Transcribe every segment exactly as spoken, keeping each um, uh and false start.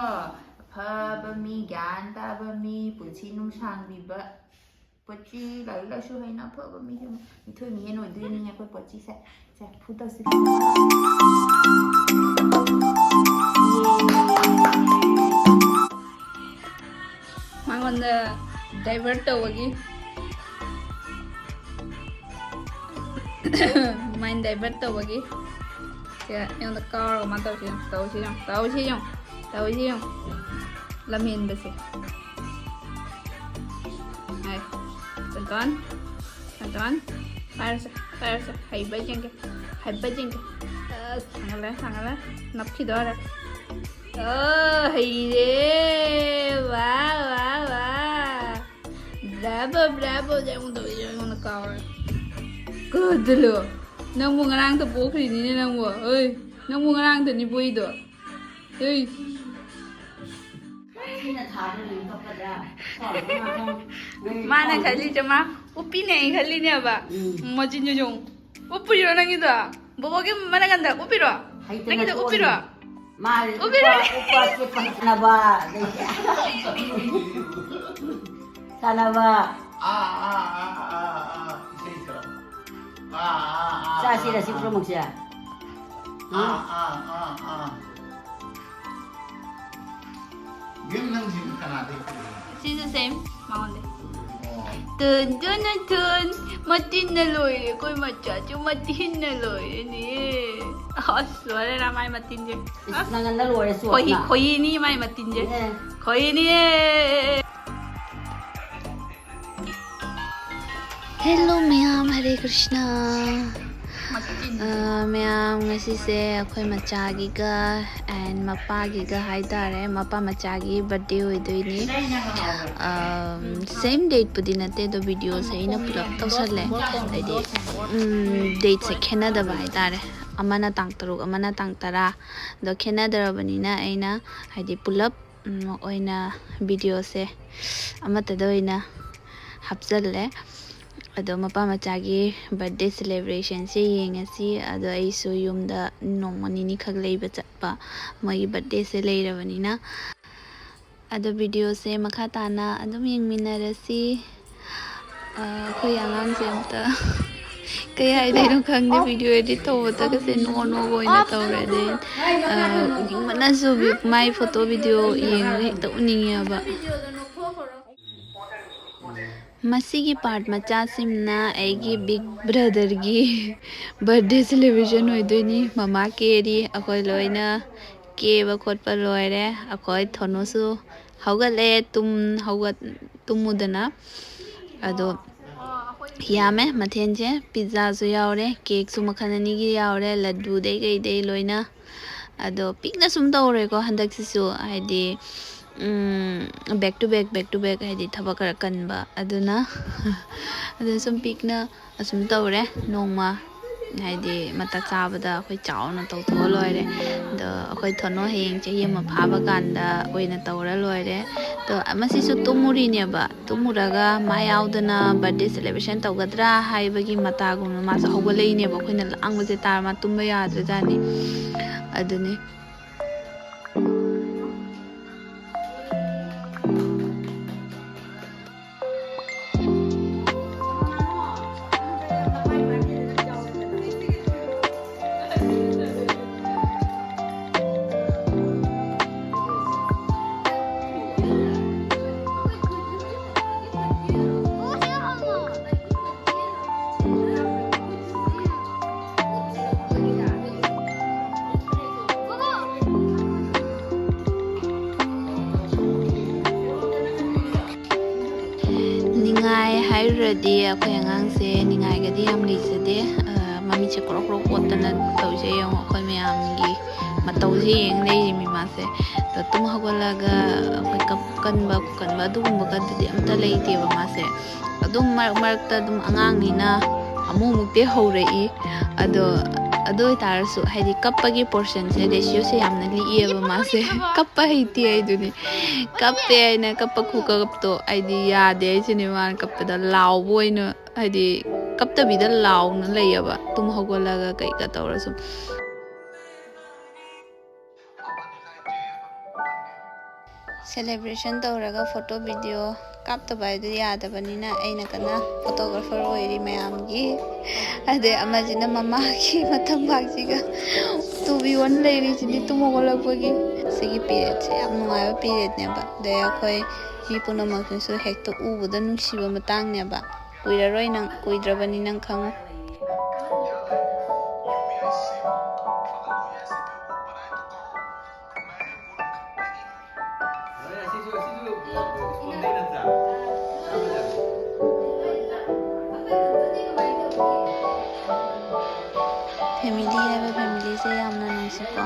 ꯑꯐꯕ ꯃꯤ, ꯒ꯭ꯌꯥꯟ ꯇꯥꯕ ꯃꯤ, ꯄꯨꯟꯁꯤ ꯅꯨꯡꯁꯥꯡꯕꯤꯕ ꯄꯣꯠꯆꯤ, ꯂꯥꯏꯔꯤꯛ ꯂꯥꯏꯁꯨ ꯍꯩꯅ ꯑꯐꯕ ꯃꯤ, ꯃꯤꯊꯣꯏ ꯃꯤꯍꯦꯟ ꯑꯣꯏꯗꯣꯏꯅꯤ ꯑꯩꯈꯣꯏ ꯄꯣꯠꯆꯤꯁꯦ꯫ ꯁꯦ, ꯐꯨ ꯇꯧꯁꯤ꯫ ꯃꯉꯣꯟꯗ divert ꯇꯧꯕꯒꯤ, mind divert ꯇꯧꯕꯒꯤ꯫ ꯁꯦ, ꯑꯩꯉꯣꯟꯗ ꯀꯥꯎꯔꯒ ꯃꯥ ꯇꯧꯁꯤ ꯌꯦꯡꯉꯨ, ꯇꯧꯁꯤ ꯌꯦꯡꯉꯨ, ꯇꯧꯁꯤ ꯌꯦꯡꯉꯨ, ꯇꯧꯁꯤ ꯌꯦꯡꯉꯨ꯫ ꯂꯝꯍꯦꯟꯕꯁꯦ꯫ ꯍꯥꯏ꯫ ꯆꯟꯇꯣꯟ, ꯆꯟꯇꯣꯟ, ꯄꯥꯏꯔꯨꯁꯦ, ꯄꯥꯏꯔꯨꯁꯦ꯫ ꯍꯩꯕ꯭ꯔꯥ ꯌꯦꯡꯒꯦ, ꯍꯩꯕ꯭ꯔꯥ ꯌꯦꯡꯒꯦ꯫ ꯑꯁ, ꯊꯥꯡꯒꯠꯂꯦ, ꯊꯥꯡꯒꯠꯂꯦ꯫ ꯅꯞꯈꯤꯗꯣꯔꯦ꯫ ꯑꯣ, ꯍꯩꯔꯦ꯫ ꯋꯥ, ꯋꯥ, ꯋꯥ꯫ Bravo, bravo꯫ ꯑꯩꯉꯣꯟꯗ ꯀꯥꯎꯔꯦ꯫ ꯀꯗꯂꯣ? ꯅꯪꯕꯨ ꯉꯔꯥꯡꯇ ꯄꯣꯛꯈ꯭ꯔꯤꯅꯤꯅꯦ ꯅꯪꯕꯨ꯫ ꯑꯣꯏ, ꯅꯪꯕꯨ ꯉꯔꯥꯡꯇꯅꯤ ꯄꯣꯛꯏꯗꯣ꯫ ꯑꯣꯏ꯫ ꯃꯥꯅ ꯈꯜꯂꯤꯁꯦ ꯃꯥ ꯎꯞꯄꯤꯅꯦ ꯑꯩ ꯈꯜꯂꯤꯅꯦꯕ꯫ ꯎꯝ꯫ ꯃꯆꯤꯟꯁꯨ ꯌꯦꯡꯉꯨ꯫ ꯎꯞꯄꯨꯔꯤꯔꯣ ꯅꯪꯒꯤꯗꯣ? ꯕꯣꯕꯣꯒꯤ ꯃꯅꯥꯀꯟꯗ ꯎꯞꯄꯤꯔꯣ? ꯍꯩꯇꯅ ꯅꯪꯒꯤꯗꯣ ꯇꯣꯛꯑꯅꯤ꯫ ꯎꯞꯄꯤꯔꯣ? ꯃꯥ ꯎꯞꯄꯤꯔꯣ? ꯎꯞꯄ, ꯎꯞꯄ ꯆꯦꯠꯄ ꯁꯥꯟꯅꯕ, ꯑꯗꯩꯗꯤ ꯁꯥꯟꯅꯕ꯫ ꯑꯥ, ꯑꯥ, ꯑꯥ, ꯑꯥ, ꯑꯥ, ꯏꯁꯩ ꯁꯛꯑꯣ꯫ ꯑꯥ, ꯑꯥ, ꯑꯥ, ꯆꯥꯁꯤꯔ ꯑꯥ, ꯁꯤ ꯑꯥ꯫ ꯄꯨꯝꯅꯃꯛꯁꯦ? ꯑꯥ, ꯑꯥ, ꯑꯥ, ꯑꯥ꯫ ꯕꯦꯝ, ꯅꯪꯁꯤ ꯀꯅꯥꯗꯩ ꯄꯨꯔꯛꯏꯅꯣ? ꯁꯤꯁꯨ same, ꯃꯉꯣꯟꯗꯩ꯫ ꯑꯣ꯫ ꯇꯨꯟ, ꯇꯨꯟ, ꯇꯨꯟ, ꯇꯨꯟ, ꯃꯇꯤꯟꯅ ꯂꯣꯏꯔꯦ, ꯑꯩꯈꯣꯏ ꯃꯆꯥꯁꯨ ꯃꯇꯤꯟꯅ ꯂꯣꯏꯔꯦꯅꯦ꯫ ꯑꯁ, ꯂꯣꯏꯔꯦ ꯃꯥꯏ ꯃꯇꯤꯟꯁꯦ꯫ ꯏꯁ, ꯑꯁ, ꯅꯪꯒꯟꯗ ꯂꯣꯏꯔꯦ ꯈꯣꯏꯍꯤ, ꯆꯣꯠꯅ꯫ ꯈꯣꯏꯍꯤꯅꯤ ꯃꯥꯏ ꯃꯇꯤꯟꯁꯦ꯫ ꯏꯅꯦ꯫ ꯈꯣꯏꯍꯤꯅꯤ꯫ Hello ꯃꯌꯥꯝ, ꯍꯔꯦ ꯀ꯭ꯔꯤꯁꯅ꯫ ꯃꯆꯤꯟ꯫ ꯑ, ꯃꯌꯥꯝ, ꯉꯁꯤꯁꯦ ꯑꯩꯈꯣꯏ ꯃꯆꯥꯒꯤꯒ and ꯃꯄꯥꯒꯤꯒ ꯍꯥꯏꯇꯥꯔꯦ, ꯃꯄꯥ ꯃꯆꯥꯒꯤ birthday ꯑꯣꯏꯗꯣꯏꯅꯤ꯫ ꯑ, same dateꯄꯨꯗꯤ ꯅꯠꯇꯦ, ꯑꯗꯣ videoꯁꯦ ꯑꯩꯅ ꯄꯨꯂꯞ ꯇꯧꯁꯜꯂꯦ꯫ ꯍꯥꯏꯗꯤ, ꯎꯝ, dateꯁꯦ ꯈꯦꯠꯅꯗꯕ ꯍꯥꯏꯇꯥꯔꯦ꯫ ꯑꯃꯅ ꯇꯥꯡ ꯇꯔꯨꯛ, ꯑꯃꯅ ꯇꯥꯡ ꯇꯔꯥ꯫ ꯑꯗꯣ ꯈꯦꯠꯅꯗ꯭ꯔꯕꯅꯤꯅ ꯑꯩꯅ, ꯍꯥꯏꯗꯤ, ꯄꯨꯂꯞ ꯎꯝ, ꯑꯣꯏꯅ videoꯁꯦ ꯑꯃꯠꯇꯗ ꯑꯣꯏꯅ ꯍꯥꯞꯆꯜꯂꯦ꯫ ꯑꯗꯣ ꯃꯄꯥ ꯃꯆꯥꯒꯤ ꯕꯥꯔꯠꯗꯦ ꯁꯦꯂꯦꯕ꯭ꯔꯦꯁꯟꯁꯦ ꯌꯦꯡꯉꯁꯤ꯫ ꯑꯗꯣ ꯑꯩꯁꯨ ꯌꯨꯝꯗ ꯅꯣꯡꯃ ꯅꯤꯅꯤꯈꯛ ꯂꯩꯕ ꯆꯠꯄ, ꯃꯣꯏꯒꯤ ꯕꯥꯔꯠꯗꯦꯁꯦ ꯂꯩꯔꯕꯅꯤꯅ꯫ ꯑꯗꯣ ꯚꯤꯗꯤꯑꯣꯁꯦ ꯃꯈꯥ ꯇꯥꯅ ꯑꯗꯨꯝ ꯌꯦꯡꯃꯤꯟꯅꯔꯁꯤ꯫ ꯑ, ꯑꯩꯈꯣꯏ ꯑꯉꯥꯡꯁꯦ ꯑꯝꯇ ꯀꯩ ꯍꯥꯏꯗꯣꯏꯅꯣ ꯈꯪꯗꯦ, ꯚꯤꯗꯤꯑꯣ ꯑꯦꯗꯤꯠ ꯇꯧꯕꯗꯒꯁꯦ ꯅꯣꯛ ꯅꯣꯛ ꯑꯣꯏꯅ ꯇꯧꯔꯦ꯫ ꯑꯗꯩ, ꯑ, ꯎꯅꯤꯡꯕꯅꯁꯨ ꯃꯥꯏ ꯐꯣꯇꯣ ꯚꯤꯗꯤꯑꯣ ꯌꯦꯡꯉꯒ ꯍꯦꯛꯇ ꯎꯅꯤꯡꯉꯦꯕ꯫ ꯃꯁꯤꯒꯤ ꯄꯥꯔꯠ ꯃꯆꯥꯁꯤꯝꯅ ꯑꯩꯒꯤ ꯕꯤꯛ ꯕ꯭ꯔꯗꯔꯒꯤ ꯕꯥꯔꯠꯗꯦ ꯁꯦꯂꯦꯕ꯭ꯔꯦꯁꯟ ꯑꯣꯏꯗꯣꯏꯅꯤ꯫ ꯃꯃꯥ ꯀꯦꯔꯤ, ꯑꯩꯈꯣꯏ ꯂꯣꯏꯅ ꯀꯦꯕ ꯈꯣꯠꯄ ꯂꯣꯏꯔꯦ꯫ ꯑꯩꯈꯣꯏ ꯊꯣꯅꯨꯁꯨ ꯍꯧꯒꯠꯂꯦ, ꯇꯨꯝ ꯍꯧꯒꯠ ꯇꯨꯝꯃꯨꯗꯅ꯫ ꯑꯗꯣ ꯌꯥꯝꯃꯦ ꯃꯊꯦꯜꯁꯦ, ꯄꯤꯖꯥꯁꯨ ꯌꯥꯎꯔꯦ, ꯀꯦꯛꯁꯨ ꯃꯈꯜ ꯑꯅꯤꯒꯤ ꯌꯥꯎꯔꯦ, ꯂꯗꯨꯗꯩ ꯀꯩꯗꯩ ꯂꯣꯏꯅ꯫ ꯑꯗꯣ ꯄꯤꯛꯅ ꯁꯨꯝ ꯇꯧꯔꯦꯀꯣ ꯍꯟꯗꯛꯁꯤꯁꯨ, ꯍꯥꯏꯗꯤ back to back, back to back, ꯍꯥꯏꯗꯤ ꯊꯕꯛ ꯈꯔ ꯀꯟꯕ ꯑꯗꯨꯅ꯫ ꯑꯗꯨ ꯁꯨꯝ ꯄꯤꯛꯅ ꯑꯁꯨꯝ ꯇꯧꯔꯦ꯫ ꯅꯣꯡꯃ ꯍꯥꯏꯗꯤ ꯃꯇꯥꯛ ꯆꯥꯕꯗ ꯑꯩꯈꯣꯏ ꯆꯥꯎꯅ ꯇꯧꯊꯣꯛꯑ ꯂꯣꯏꯔꯦ꯫ ꯑꯗꯣ ꯑꯩꯈꯣꯏ ꯊꯣꯅꯣ ꯍꯌꯦꯡ ꯆꯍꯤ ꯑꯃ ꯐꯥꯕ ꯀꯥꯟꯗ ꯑꯣꯏꯅ ꯇꯧꯔ ꯂꯣꯏꯔꯦ꯫ ꯑꯗꯣ ꯃꯁꯤꯁꯨ ꯇꯨꯝꯃꯨꯔꯤꯅꯦꯕ, ꯇꯨꯝꯃꯨꯔꯒ ꯃꯥ ꯌꯥꯎꯗꯅ ꯕꯥꯔꯠꯗꯦ ꯁꯦꯂꯦꯕ꯭ꯔꯦꯁꯟ ꯇꯧꯒꯗ꯭ꯔꯥ ꯍꯥꯏꯕꯒꯤ ꯃꯇꯥꯒꯨꯝꯅ ꯃꯥꯁꯨ ꯍꯧꯒꯠꯂꯛꯏꯅꯦꯕ꯫ ꯑꯩꯈꯣꯏꯅ ꯂꯥꯡꯕꯁꯦ ꯇꯥꯔ ꯃꯥ ꯇꯨꯝꯕ ꯌꯥꯗ꯭ꯔꯖꯥꯠꯅꯤ꯫ ꯑꯗꯨꯅꯤ꯫ ꯅꯤꯡꯉꯥꯏ ꯍꯥꯏꯔꯨꯔꯗꯤ ꯑꯩꯈꯣꯏ ꯑꯉꯥꯡꯁꯦ ꯅꯤꯡꯉꯥꯏꯒꯗꯤ ꯌꯥꯝ ꯂꯩꯖꯗꯦ꯫ ꯑ, ꯃꯃꯤꯠꯁꯦ ꯀ꯭ꯔꯣꯛ ꯀ꯭ꯔꯣꯛ ꯀꯣꯠꯇꯅ ꯇꯧꯔꯤꯁꯦ ꯌꯦꯡꯉꯣ, ꯑꯩꯈꯣꯏ ꯃꯌꯥꯝꯒꯤ ꯃꯇꯧꯁꯦ ꯌꯦꯡ ꯂꯩꯔꯤꯃꯤ ꯃꯥꯁꯦ꯫ ꯑꯗꯣ ꯇꯨꯝ ꯍꯧꯒꯠꯂꯒ ꯑꯩꯈꯣꯏ ꯀꯞꯀꯟꯕ ꯈꯣꯠꯀꯟꯕ ꯑꯗꯨꯒꯨꯝꯕꯒꯗꯨꯗꯤ ꯑꯝꯇ ꯂꯩꯇꯦꯕ ꯃꯥꯁꯦ꯫ ꯑꯗꯨꯝ ꯃꯔꯛ ꯃꯔꯛꯇ ꯑꯗꯨꯝ ꯑꯉꯥꯡꯅꯤꯅ ꯑꯃꯨꯛ ꯑꯃꯨꯛꯇꯤ ꯍꯧꯔꯛꯏ꯫ ꯑꯗꯣ ꯑꯗꯨ ꯑꯣꯏꯇꯥꯔꯁꯨ ꯍꯥꯏꯗꯤ ꯀꯞꯄꯒꯤ ꯄꯣꯔꯁꯟꯁꯦ, ꯔꯦꯁꯤꯑꯣꯁꯦ ꯌꯥꯝꯅ ꯂꯤꯛꯑꯦꯕ ꯃꯥꯁꯦ꯫ ꯀꯞꯄ ꯍꯩꯇꯦ ꯍꯥꯏꯗꯨꯅꯤ꯫ ꯀꯞꯄꯦ ꯍꯥꯏꯅ ꯀꯞꯄ ꯈꯨꯀꯞꯇꯣ ꯑꯩꯗꯤ ꯌꯥꯗꯦ ꯍꯥꯏꯁꯤꯅꯦ, ꯃꯥꯅ ꯀꯞꯄꯗ ꯂꯥꯎꯕ ꯑꯣꯏꯅ ꯍꯥꯏꯗꯤ ꯀꯞꯇꯕꯤꯗ ꯂꯥꯎꯅ ꯂꯩꯌꯦꯕ, ꯇꯨꯝ ꯍꯧꯒꯠꯂꯒ ꯀꯩꯀꯥ ꯇꯧꯔꯁꯨ꯫ Celebration ꯇꯧꯔꯒ photo video ꯀꯥꯞꯇꯕ ꯍꯥꯏꯗꯨ ꯌꯥꯗꯕꯅꯤꯅ ꯑꯩꯅ ꯀꯟꯅ photographer ꯑꯣꯏꯔꯤ ꯃꯌꯥꯝꯒꯤ꯫ ꯑꯗꯩ ꯑꯃꯁꯤꯅ ꯃꯃꯥꯒꯤ ꯃꯇꯝꯕꯥꯛꯁꯤꯒ ꯇꯨꯕꯤ ꯑꯣꯟ ꯂꯩꯔꯤꯁꯤꯗꯤ ꯇꯨꯝ ꯍꯧꯒꯠꯂꯛꯄꯒꯤ꯫ ꯁꯤꯒꯤ periodꯁꯦ ꯌꯥꯝ ꯅꯨꯡꯉꯥꯏꯕ periodꯅꯦꯕ꯫ ꯑꯗꯩ ꯑꯩꯈꯣꯏ ꯃꯤ ꯄꯨꯝꯅꯃꯛꯁꯤꯁꯨ ꯍꯦꯛꯇ ꯎꯕꯗ ꯅꯨꯡꯁꯤꯕ ꯃꯇꯥꯡꯅꯦꯕ꯫ ꯀꯨꯏꯔꯔꯣꯏ ꯅꯪ, ꯀꯨꯏꯗ꯭ꯔꯕꯅꯤ ꯅꯪ ꯈꯪꯉꯨ꯫ Family ꯍꯥꯏꯕ familyꯁꯦ ꯌꯥꯝꯅ ꯅꯨꯡꯁꯤꯀꯣ꯫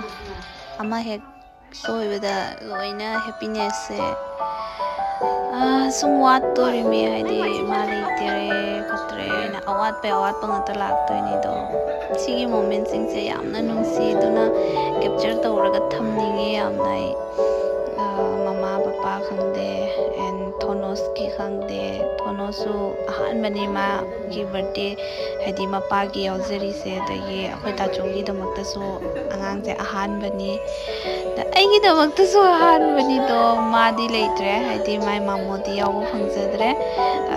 ꯑꯃ ꯍꯦꯛ ꯁꯣꯏꯕꯗ ꯂꯣꯏꯅ happinessꯁꯦ, ꯑꯥ, ꯁꯨꯝ ꯋꯥꯠꯇꯣꯔꯤꯃꯤ, ꯍꯥꯏꯗꯤ ꯃꯥ ꯂꯩꯇꯔꯦ ꯈꯣꯠꯇ꯭ꯔꯦ ꯍꯥꯏꯅ ꯑꯋꯥꯠꯄꯩ ꯑꯋꯥꯠꯄ ꯉꯥꯛꯇ ꯂꯥꯛꯇꯣꯏꯅꯤꯗꯣ꯫ ꯁꯤꯒꯤ momentꯁꯤꯡꯁꯦ ꯌꯥꯝꯅ ꯅꯨꯡꯁꯤ, ꯑꯗꯨꯅ capture ꯇꯧꯔꯒ ꯊꯝꯅꯤꯡꯉꯦ ꯌꯥꯝꯅ ꯑꯩ꯫ ꯑꯥ, ꯃꯃꯥ ꯕꯄꯥ ꯈꯪꯗꯦ, and ꯊꯣꯅꯣꯁꯀꯤ ꯈꯪꯗꯦ, ꯊꯣꯅꯣꯁꯁꯨ ꯑꯍꯥꯟꯕꯅꯤ ꯃꯥꯒꯤ birthday, ꯍꯥꯏꯗꯤ ꯃꯄꯥꯒꯤ ꯌꯥꯎꯖꯔꯤꯁꯦ, ꯑꯗꯒꯤ ꯑꯩꯈꯣꯏ ꯇꯥꯆꯧꯒꯤꯗꯃꯛꯇꯁꯨ ꯑꯉꯥꯡꯁꯦ ꯑꯍꯥꯟꯕꯅꯤ꯫ ꯑꯗ ꯑꯩꯒꯤꯗꯃꯛꯇꯁꯨ ꯑꯍꯥꯟꯕꯅꯤꯗꯣ, ꯃꯥꯗꯤ ꯂꯩꯇ꯭ꯔꯦ, ꯍꯥꯏꯗꯤ ꯃꯥꯏ ꯃꯥꯃꯣꯗꯤ ꯌꯥꯎꯕ ꯐꯪꯖꯗ꯭ꯔꯦ,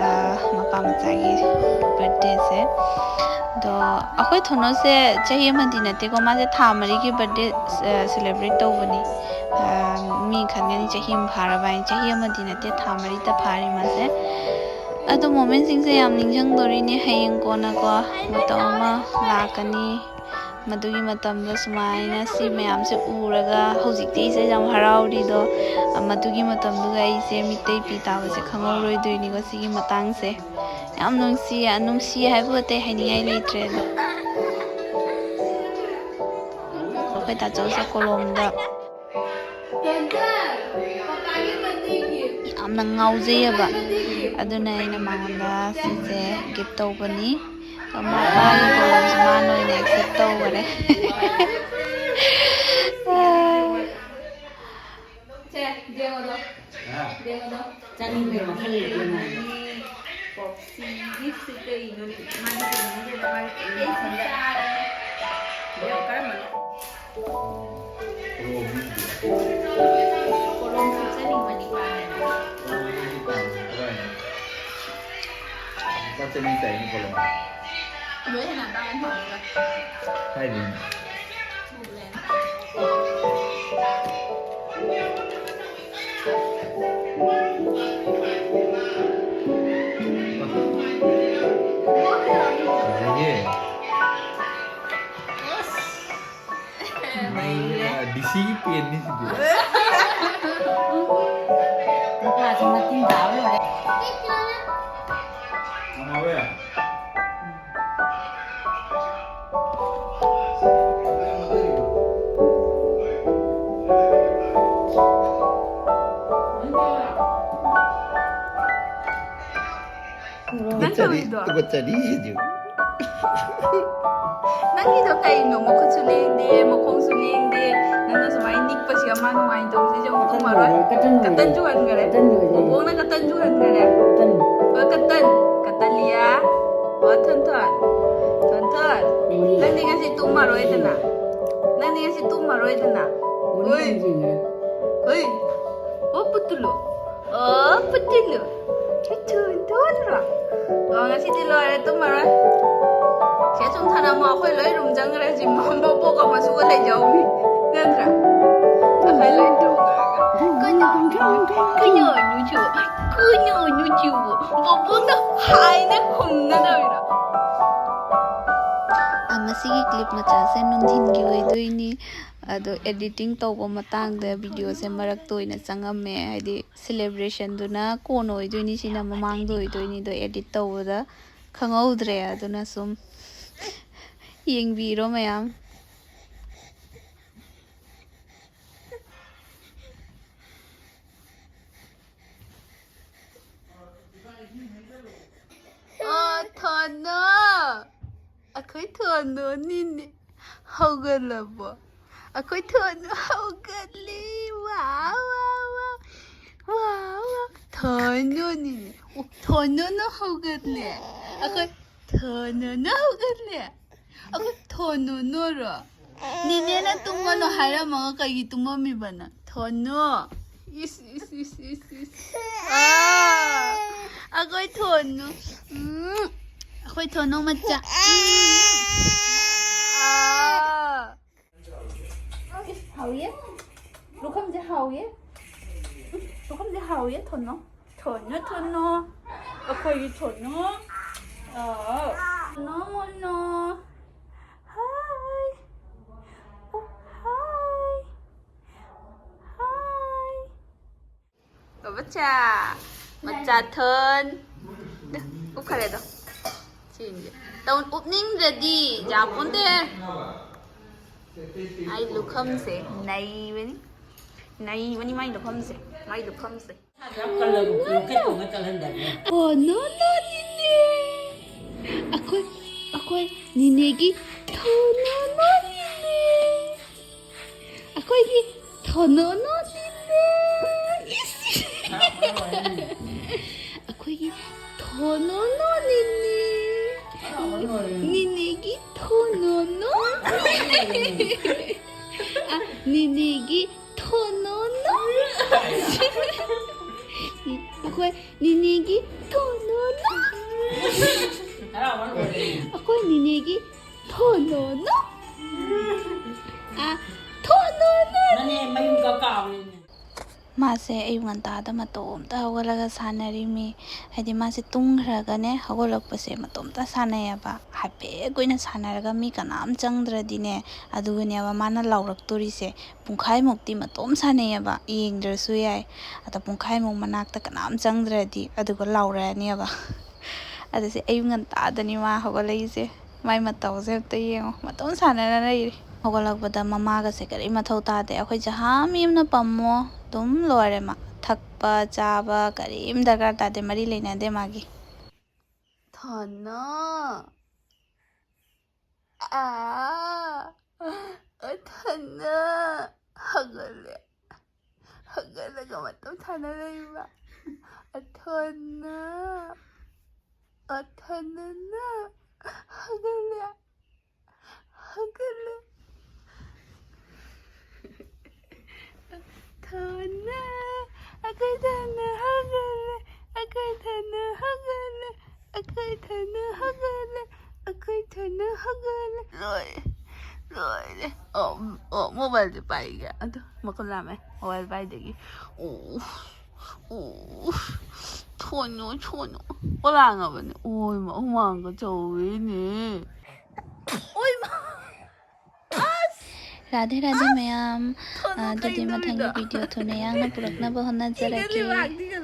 ꯑꯥ, ꯃꯄꯥ ꯃꯆꯥꯒꯤ birthdayꯁꯦ꯫ ꯑꯗꯣ ꯑꯩꯈꯣꯏ ꯊꯣꯅꯣꯁꯦ ꯆꯍꯤ ꯑꯃꯗꯤ ꯅꯠꯇꯦꯀꯣ, ꯃꯥꯁꯦ ꯊꯥ ꯃꯔꯤꯒꯤ birthday, ꯑꯥ, celebrate ꯇꯧꯕꯅꯤ꯫ ꯑꯥ, ꯃꯤ ꯈꯟꯒꯅꯤ ꯆꯍꯤ ꯑꯃ ꯐꯥꯔꯕ ꯍꯥꯏꯅ, ꯆꯍꯤ ꯑꯃꯗꯤ ꯅꯠꯇꯦ, ꯊꯥ ꯃꯔꯤꯇ ꯐꯥꯔꯤ ꯃꯥꯁꯦ꯫ ꯑꯗꯣ momentꯁꯤꯡꯁꯦ ꯌꯥꯝ ꯅꯤꯡꯁꯤꯡꯗꯣꯔꯤꯅꯦ, ꯍꯌꯦꯡ ꯀꯣꯟꯅꯀꯣ ꯃꯇꯝ ꯑꯃ ꯂꯥꯛꯀꯅꯤ꯫ ꯃꯗꯨꯒꯤ ꯃꯇꯝꯗ ꯁꯨꯃꯥꯏꯅ ꯁꯤ ꯃꯌꯥꯝꯁꯦ ꯎꯔꯒ ꯍꯧꯖꯤꯛꯇꯤ ꯑꯩꯁꯦ ꯌꯥꯝ ꯍꯔꯥꯎꯔꯤꯗꯣ, ꯃꯗꯨꯒꯤ ꯃꯇꯝꯗꯨꯗ ꯑꯩꯁꯦ ꯃꯤꯠꯇꯩ ꯄꯤ ꯇꯥꯕꯁꯦ ꯈꯪꯍꯧꯔꯣꯏꯗꯣꯏꯅꯤꯀꯣ꯫ ꯁꯤꯒꯤ ꯃꯇꯥꯡꯁꯦ ꯌꯥꯝ ꯅꯨꯡꯁꯤ, ꯅꯨꯡꯁꯤ ꯍꯥꯏꯕꯨ ꯑꯇꯩ ꯍꯥꯏꯅꯤꯡꯉꯥꯏ ꯂꯩꯇ꯭ꯔꯦ꯫ ꯑꯗꯣ ꯑꯩꯈꯣꯏ ꯇꯥꯆꯧꯁꯦ ꯀꯣꯂꯣꯝꯗ ꯌꯥꯝꯅ ꯉꯥꯎꯖꯩꯌꯦꯕ, ꯑꯗꯨꯅ ꯑꯩꯅ ꯃꯉꯣꯟꯗ ꯁꯤꯁꯦ gift ꯇꯧꯕꯅꯤ꯫ ꯃꯄꯥꯒꯤ ꯀꯣꯂꯣꯝꯁꯦ ꯃꯥꯅ ꯑꯣꯏꯅ accept ꯇꯧꯈꯔꯦ꯫ ꯆꯥꯅꯤꯡꯕꯩ ꯋꯥꯈꯜ ꯂꯩꯇꯦ ꯃꯥꯗꯤ꯫ ꯁꯤꯒꯤꯁꯤ ꯀꯩꯅꯣꯅꯦ? ꯃꯥꯗꯤ ꯀꯩꯅꯣ ꯈꯪꯗꯦ, ꯃꯥꯗꯤ ꯀꯩꯅꯣ ꯈꯪꯗꯦ꯫ ꯏꯕꯦꯝ, ꯀꯔꯝꯕꯅꯣ? ꯀꯣꯂꯣꯝ ꯄꯤꯛꯆꯅꯤꯡꯕꯅꯤ ꯀꯥꯏꯅ꯫ ꯂꯨꯄꯥ ꯆꯅꯤ ꯇꯥꯏꯅꯦ ꯀꯣꯂꯣꯝ꯫ ꯂꯣꯏ ꯍꯦꯟꯅ ꯇꯥꯡꯉꯦ ꯐꯪꯉꯒ꯫ ꯀꯥꯏꯗꯩꯅꯣ? ꯐꯖꯩꯌꯦ꯫ ꯅꯩꯔꯦ꯫ ꯗꯤ ꯁꯤꯒꯤ ꯄꯦꯟꯅꯤ ꯁꯤꯗꯤ꯫ ꯃꯥꯁꯨ ꯃꯇꯤꯟ ꯇꯥꯕ ꯂꯣꯏꯔꯦ꯫ ꯀꯅꯥ ꯍꯣꯏ? ꯅꯪ ꯇꯧꯔꯤꯗꯣ? ꯇꯨꯀꯠꯆꯔꯤ ꯁꯤꯗꯤ꯫ ꯅꯪꯒꯤꯗꯣ ꯀꯩꯅꯣ? ꯃꯈꯨꯠꯁꯨ ꯂꯦꯡꯗꯦ, ꯃꯈꯣꯡꯁꯨ ꯂꯦꯡꯗꯦ꯫ ꯅꯪꯅ ꯁꯨꯃꯥꯏꯅ ꯅꯤꯛꯄꯁꯤꯒ ꯃꯥ ꯅꯨꯡꯉꯥꯏꯅ ꯇꯧꯕꯁꯤꯁꯨ ꯑꯃꯨꯛ ꯀꯇꯟ ꯇꯨꯝꯃꯔꯣꯏ꯫ ꯂꯣꯏꯔꯦ, ꯀꯇꯟ ꯂꯣꯏꯔꯦ꯫ ꯀꯇꯟꯁꯨ ꯍꯟꯈꯔꯦ꯫ ꯀꯇꯟ ꯂꯣꯏꯔꯦ꯫ ꯕꯣꯕꯣꯛꯅ ꯀꯇꯟꯁꯨ ꯍꯟꯈꯔꯦ꯫ ꯀꯇꯟ꯫ ꯍꯣꯏ, ꯀꯇꯟ꯫ ꯀꯇꯜꯂꯤꯌꯥ꯫ ꯍꯣꯏ, ꯊꯣꯟꯊꯣꯟ꯫ ꯊꯣꯟꯊꯣꯟ꯫ ꯃꯣꯔꯤ꯫ ꯅꯪꯗꯤ ꯉꯁꯤ ꯇꯨꯝꯃꯔꯣꯏꯗꯅ? ꯅꯪꯗꯤ ꯉꯁꯤ ꯇꯨꯝꯃꯔꯣꯏꯗꯅ? ꯃꯣꯔꯤ ꯍꯣꯏ꯫ ꯌꯦꯡꯁꯤꯟꯈ꯭ꯔꯦ꯫ ꯍꯣꯏ꯫ ꯑꯣ, ꯄꯨꯠꯇꯨꯂꯨ꯫ ꯑꯣ, ꯄꯨꯠꯇꯨꯂꯨ꯫ ꯊꯣꯟꯊꯣꯟꯔꯣ? ꯑꯣ, ꯉꯁꯤꯗꯤ ꯂꯣꯏꯔꯦ, ꯇꯨꯝꯃꯔꯣꯏ꯫ ꯁꯦ ꯁꯨꯝ ꯊꯅꯝꯃꯣ, ꯑꯩꯈꯣꯏ ꯂꯣꯏ ꯔꯨꯝ ꯆꯪꯈ꯭ꯔꯦ ꯍꯧꯖꯤꯛ꯫ ꯃꯕꯣꯛꯀ ꯃꯁꯨꯒ ꯂꯩꯖꯍꯧꯅꯤ꯫ ꯅꯠꯇ꯭ꯔꯥ? ꯑꯩꯈꯣꯏ ꯂꯣꯏ ꯇꯨꯝꯈ꯭ꯔꯒ꯫ ꯀꯩꯅꯣ, ꯀꯩꯅꯣ, ꯀꯩꯅꯣ, ꯀꯩꯅꯣ, ꯕꯣꯕꯣꯛꯅ ꯍꯥꯏꯅ ꯈꯨꯝꯅꯗꯧꯔꯤꯔꯣ? ꯑ, ꯃꯁꯤꯒꯤ clip ꯃꯆꯥꯁꯦ ꯅꯨꯡꯊꯤꯟꯒꯤ ꯑꯣꯏꯗꯣꯏꯅꯤ꯫ ꯑꯗꯣ editing ꯇꯧꯕ ꯃꯇꯥꯡꯗ video ꯁꯦ ꯃꯔꯛꯇ ꯑꯣꯏꯅ ꯆꯪꯉꯝꯃꯦ꯫ ꯍꯥꯏꯗꯤ celebration ꯗꯨꯅ ꯀꯣꯟꯅ ꯑꯣꯏꯗꯣꯏꯅꯤ, ꯁꯤꯅ ꯃꯃꯥꯡꯗ ꯑꯣꯏꯗꯣꯏꯅꯤ꯫ ꯑꯗꯣ edit ꯇꯧꯕꯗ ꯈꯪꯍꯧꯗ꯭ꯔꯦ꯫ ꯑꯗꯨꯅ ꯁꯨꯝ ꯌꯦꯡꯕꯤꯔꯣ ꯃꯌꯥꯝ꯫ ꯑꯣ, ꯊꯣꯟꯅꯣ꯫ ꯑꯩꯈꯣꯏ ꯊꯣꯟꯅꯣꯅꯤꯅꯦ꯫ ꯍꯧꯒꯠꯂꯕꯣ? ꯑꯩꯈꯣꯏ ꯊꯣꯟꯅꯣ ꯍꯧꯒꯠꯂꯦ꯫ ꯋꯥꯎ, ꯋꯥꯎ, ꯋꯥꯎ꯫ ꯋꯥꯎ, ꯋꯥꯎ꯫ ꯊꯣꯅꯨꯅꯤꯅꯦ꯫ ꯑꯣ, ꯊꯣꯅꯨꯅ ꯍꯧꯒꯠꯂꯦ꯫ ꯑꯩꯈꯣꯏ ꯊꯣꯅꯨꯅ ꯍꯧꯒꯠꯂꯦ꯫ ꯑꯩꯈꯣꯏ ꯊꯣꯅꯨꯅꯔꯣ? ꯅꯤꯅꯦꯅ ꯇꯨꯝꯒꯅꯨ ꯍꯥꯏꯔꯝꯃꯒ ꯀꯩꯒꯤ ꯇꯨꯝꯃꯝꯃꯤꯕ ꯅꯪ? ꯊꯣꯅꯨ꯫ ꯏꯁ, ꯏꯁ, ꯏꯁ, ꯏꯁ, ꯏꯁ꯫ ꯑꯥ, ꯑꯩꯈꯣꯏ ꯊꯣꯅꯨ꯫ ꯎꯝ, ꯑꯩꯈꯣꯏ ꯊꯣꯅꯨ ꯃꯆꯥ꯫ ꯎꯝ꯫ ꯑꯥ꯫ ꯏꯁ, ꯍꯥꯎꯏꯌꯦ꯫ ꯂꯨꯈꯝꯁꯦ ꯍꯥꯎꯏꯌꯦ꯫ ꯂꯨꯈꯝꯁꯦ ꯍꯥꯎꯏꯌꯦ, ꯊꯣꯅꯨ꯫ ꯊꯣꯅꯨ, ꯊꯣꯅꯨ꯫ ꯑꯩꯈꯣꯏꯒꯤ ꯊꯣꯅꯨ꯫ ꯑꯥ꯫ ꯊꯣꯅꯨ, ꯃꯣꯅꯨ꯫ ꯍꯥꯏ꯫ ꯑꯣ, ꯍꯥꯏ꯫ ꯍꯥꯏ꯫ ꯕꯕꯆꯥ, ꯃꯆꯥ ꯊꯣꯟ꯫ ꯎꯞꯈꯔꯦꯗꯣ꯫ ꯁꯤꯁꯦ꯫ ꯇꯧ-, ꯎꯞꯅꯤꯡꯗ꯭ꯔꯗꯤ ꯌꯥꯄꯣꯟꯇꯦ꯫ ꯃꯥꯏ ꯂꯨꯈꯝꯁꯦ ꯅꯩꯕꯅꯤ꯫ ꯅꯩꯕꯅꯤ ꯃꯥꯏ ꯂꯨꯈꯝꯁꯦ꯫ ꯃꯥꯏ ꯂꯨꯈꯝꯁꯦ꯫ ꯀꯜꯂꯒ ꯀꯩꯗꯧꯅ ꯀꯜꯍꯟꯗꯕꯅꯣ? ꯊꯣꯅꯣꯅꯣ ꯅꯤꯅꯦ꯫ ꯑꯩꯈꯣꯏ, ꯑꯩꯈꯣꯏ ꯅꯤꯅꯦꯒꯤ ꯊꯣꯅꯣꯅꯣ ꯅꯤꯅꯦ꯫ ꯑꯩꯈꯣꯏꯒꯤ ꯊꯣꯅꯣꯅꯣ ꯅꯤꯅꯦ꯫ ꯏꯁ꯫ ꯑꯩꯈꯣꯏꯒꯤ ꯊꯣꯅꯣꯅꯣ ꯅꯤꯅꯦ꯫ ꯅꯤꯅꯦꯒꯤ ꯊꯣꯅꯣꯅꯣ꯫ ꯑ, ꯅꯤꯅꯦꯒꯤ ꯊꯣꯅꯣꯅꯣ꯫ ꯑꯩꯈꯣꯏ ꯅꯤꯅꯦꯒꯤ ꯊꯣꯅꯣꯅꯣ꯫ ꯑꯩꯈꯣꯏ ꯅꯤꯅꯦꯒꯤ ꯊꯣꯅꯣꯅꯣ꯫ ꯑ, ꯊꯣꯅꯣꯅꯣ꯫ ꯅꯅꯦ ꯃꯌꯨꯝ ꯀꯀꯥꯕꯅꯤꯅꯦ꯫ ꯃꯥꯁꯦ ꯑꯌꯨꯛ ꯉꯟꯇꯥꯗ ꯃꯇꯣꯝꯇ ꯍꯧꯒꯠꯂꯒ ꯁꯥꯟꯅꯔꯤꯃꯤ꯫ ꯍꯥꯏꯗꯤ ꯃꯥꯁꯦ ꯇꯨꯝꯈ꯭ꯔꯒꯅꯦ, ꯍꯧꯒꯠꯂꯛꯄꯁꯦ ꯃꯇꯣꯝꯇ ꯁꯥꯟꯅꯩꯌꯦꯕ꯫ ꯍꯥꯏꯐꯦꯠ ꯀꯨꯏꯅ ꯁꯥꯟꯅꯔꯒ ꯃꯤ ꯀꯅꯥꯝ ꯆꯪꯗ꯭ꯔꯗꯤꯅꯦ, ꯑꯗꯨꯒꯅꯦꯕ ꯃꯥꯅ ꯂꯥꯎꯔꯛꯇꯣꯔꯤꯁꯦ꯫ ꯄꯨꯡꯈꯥꯏꯃꯨꯛꯇꯤ ꯃꯇꯣꯝ ꯁꯥꯟꯅꯩꯌꯦꯕ, ꯌꯦꯡꯗ꯭ꯔꯁꯨ ꯌꯥꯏ꯫ ꯑꯗ ꯄꯨꯡꯈꯥꯏꯃꯨꯛ ꯃꯅꯥꯛꯇ ꯀꯅꯥꯝ ꯆꯪꯗ꯭ꯔꯗꯤ ꯑꯗꯨꯒ ꯂꯥꯎꯔꯛꯑꯅꯦꯕ꯫ ꯑꯗꯨꯁꯦ ꯑꯌꯨꯛ ꯉꯟꯇꯥꯗꯅꯤ ꯃꯥ ꯍꯧꯒꯠꯂꯛꯏꯁꯦ꯫ ꯃꯥꯏ ꯃꯇꯧꯁꯦ ꯑꯝꯇ ꯌꯦꯡꯉꯣ, ꯃꯇꯣꯝ ꯁꯥꯟꯅꯔ ꯂꯩꯔꯤ꯫ ꯍꯧꯒꯠꯂꯛꯄꯗ ꯃꯃꯥꯒꯁꯦ ꯀꯔꯤꯝ ꯃꯊꯧ ꯇꯥꯗꯦ꯫ ꯑꯩꯈꯣꯏ ꯖꯍꯥ ꯃꯤ ꯑꯃꯅ ꯄꯝꯃꯣ, ꯑꯗꯨꯝ ꯂꯣꯏꯔꯦ ꯃꯥ꯫ ꯊꯛꯄ ꯆꯥꯕ ꯀꯔꯤꯝ ꯗꯔꯀꯥꯔ ꯇꯥꯗꯦ, ꯃꯔꯤ ꯂꯩꯅꯗꯦ ꯃꯥꯒꯤ꯫ ꯊꯣꯅꯣ꯫ ꯑꯥ, ꯊꯣꯅꯣ꯫ ꯍꯧꯒꯠꯂꯦ꯫ ꯍꯧꯒꯠꯂꯒ ꯃꯇꯣꯝ ꯁꯥꯟꯅ ꯂꯩꯕ꯫ ꯑꯊꯣꯟꯅ, ꯑꯊꯣꯟꯅ ꯍꯧꯒꯠꯂꯦ, ꯍꯧꯒꯠꯂꯦ꯫ ꯊꯣꯟꯅ, ꯑꯩꯈꯣꯏ ꯊꯣꯟꯅ ꯍꯧꯒꯠꯂꯦ, ꯑꯩꯈꯣꯏ ꯊꯣꯟꯅ ꯍꯧꯒꯠꯂꯦ, ꯑꯩꯈꯣꯏ ꯊꯣꯟꯅ ꯍꯧꯒꯠꯂꯦ, ꯑꯩꯈꯣꯏ ꯊꯣꯟꯅ ꯍꯧꯒꯠꯂꯦ꯫ ꯂꯣꯏꯔꯦ, ꯂꯣꯏꯔꯦ꯫ ꯑꯣ, ꯑꯣ, ꯃꯣꯕꯥꯏꯜꯗꯤ ꯄꯥꯏꯒꯦ꯫ ꯑꯗꯨ ꯃꯈꯨꯠ ꯂꯥꯝꯃꯦ꯫ ꯃꯣꯕꯥꯏꯜ ꯄꯥꯏꯗꯒꯤ꯫ ꯑꯣ, ꯑꯣ, ꯊꯣꯟꯅꯣ, ꯊꯣꯟꯅꯣ꯫ ꯑꯣ, ꯂꯥꯡꯉꯕꯅꯦ꯫ ꯑꯣꯏꯃ, ꯍꯨꯃꯥꯡꯒ ꯆꯧꯔꯤꯅꯦ꯫ ꯑꯣꯏꯃ꯫ ꯔꯥꯙꯦ ꯔꯥꯙꯦ ꯃꯌꯥꯝ꯫ ꯊꯣꯟꯅꯣ, ꯑ, ꯑꯗꯨꯗꯤ ꯀꯩꯅꯣ ꯃꯊꯪꯒꯤ ꯇꯧꯔꯤꯗꯣ? ꯚꯤꯗꯤꯑꯣ ꯊꯨꯅ ꯌꯥꯡꯅ ꯄꯨꯔꯛꯅꯕ ꯍꯣꯠꯅꯖꯔꯒꯦ꯫ ꯁꯤꯒ ꯂꯩꯕꯥꯛꯁꯤꯒ